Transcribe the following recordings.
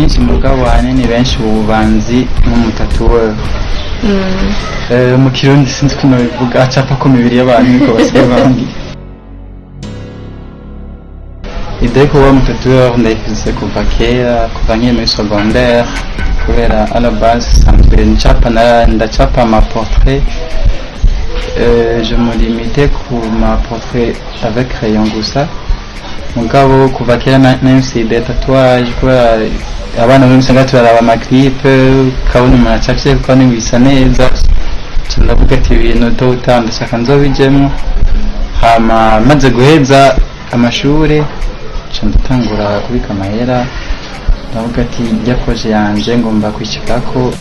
Byinshi, mugabo ahanini benshi ubu banzi nk'umu tatoueur. Mu Kirundi sinzi ukuntu bivuga, acapa ku mibiri y'abantu, niko basigaye bambwira. Idée yo kuba umu tatoueur ndayifise kuva kera, kuva nkiri muri secondaire, kubera à la base sanzwe ncapa, ndacapa ama portrait. Je me limitais ku ma portrait avec crayon gusa, mugabo kuva kera nari idée ya tatouage, kubera abana muri usanga turaraba ama clip, ukabona umuntu acafye, ukabona bisa neza. Nca ndavuga ati ibintu dota ndashaka nzobijemwo. Hama maze guheza amashure, nca ndatangura kubika amahera, ndavuga ati rya projet yanje ngomba kwishikako.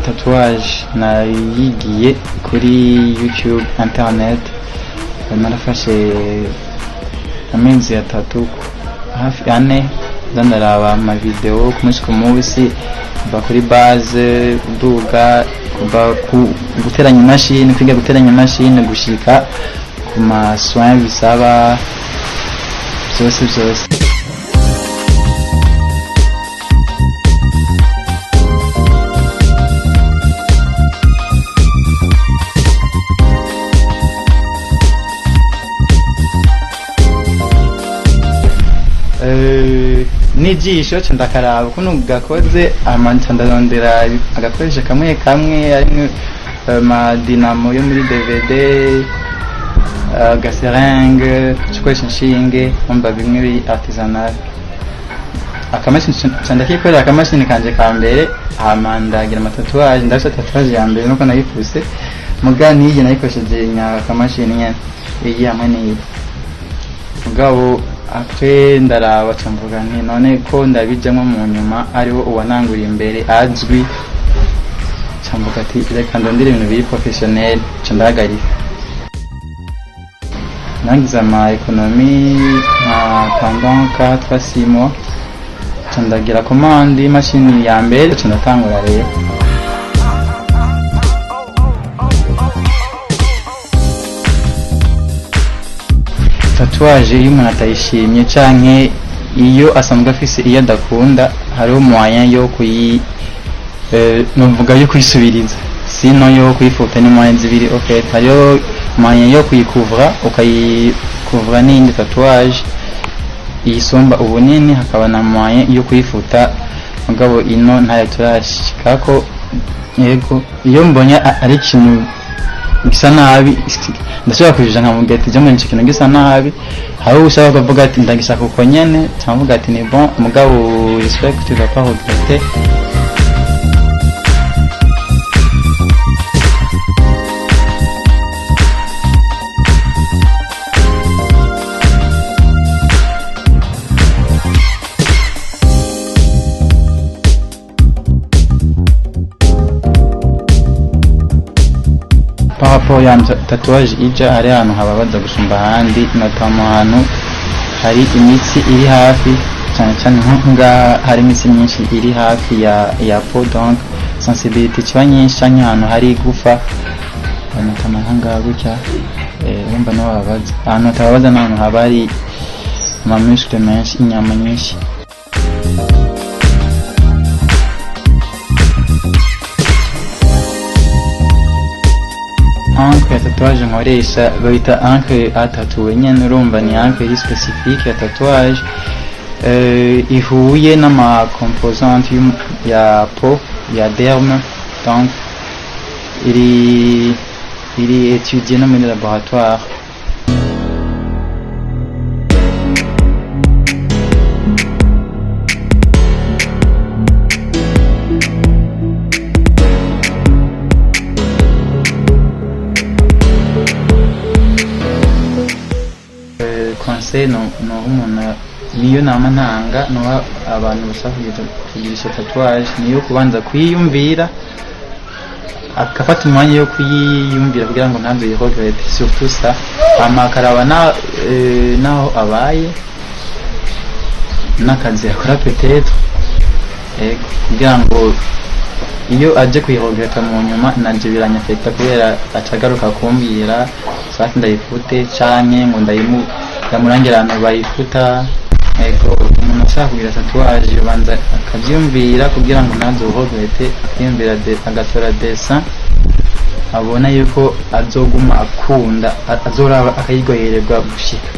Tatouage nayigiye kuri YouTube, internet. Narafashe amezi 3, hafi 4, nza ndaraba ama vidéo ku munsi ku munsi, kuva kuri base uduga, kuva ku guteranya imashini, kwiga guteranya imashini, gushika ku ma soins bisaba byose byose. N'ijisho ca ndakaraba ukuntu gakoze, hama nca ndarondera agakoresho kamwe kamwe, harimwo amadinamo yo muri DVD, aga seringue, gukoresha inshinge, umva bimwe biri artisanal. Akamashini ca ndakikorera, akamashini kanje ka mbere, hama ndagira ama tatouage. Ndafise tatouage ya mbere nuko nayifuse, muga niyi nayikoresheje nya akamashini nyene, iyi hamwe n'iyi. Mugabo après ndaraba, ca mvuga nti none ko ndabijamwo mu nyuma ariho uwananguriye imbere azwi, ca mvuga ati reka ndondere ibintu biri professionnel, ca ndahagarika. Nagize ama économie nka pendant 4 à 6 mois, ca ndagira commande y'imashini ya mbere, ca ndatangura rero. Tatouage iyo umuntu atayishimye canke iyo asanzwe afise iyo adakunda, hariho moyen yo kuyi novuga yo kuyisubiriza, sino yo kuyifuta. Ni moyen zibiri au fait: hariho moyen yo kuyikuvra, ukayikuvra n'iyindi tatouage iyisumba ubunini, hakaba na moyen yo kuyifuta, mugabo ino ntayo turashikako. Yego, iyo mbonye ari ikintu gisa nabi, ndashobora kujuja nkamubwira ati jya ico kintu gisa nabi. Hari ushaka kuvuga ati ndagishaka uko nyene, cyangwa ati ni bon, mugabo j'espère que tu vas pas regretter. Par rapport ya tatouage ija, hari ahantu hababaza gusumba ahandi, notamment ahantu hari imitsi iri hafi cyane cyane, nko ngaha hari imitsi myinshi iri hafi ya peau, donc sensibilité kiba nyinshi, canke ahantu hari igufa, notamment nka ngaha gutya. Urumva niho hababaza. Ahantu hatababaza ni ahantu haba hari ama muscle menshi, inyama nyinshi. Encre ya tatouage nkoresha bayita encre à tatouer nyene, urumva ni encre iri spécifique ya tatouage, ihuye n'ama composante ya peau, ya derme, donc iri étudié no muri laboratoire. Conseil no umuntu niyo nama ntanga nuha abantu bashaka kugirisha tatouage niyo kubanza kwiyumvira, agafata umwanya yo kuyiyumvira kugira ngo ntabwo yiregrette, surtout ça. Hama akaraba naho abaye n'akazi akora, peut-être. Ego, kugira ngo iyo aje kuyiregretta mu nyuma, nanje biranyafekta, kubera acagaruka kumbwira sati ndayifute canke ngo ndamurangira ahantu bayifuta. Ego, umuntu ashaka kugira tatouage banza akavyumvira kugira ngo ntazoregrette, akiyumvira agatora dessin abona yuko azoguma akunda, azoraba akayiryohererwa gushika.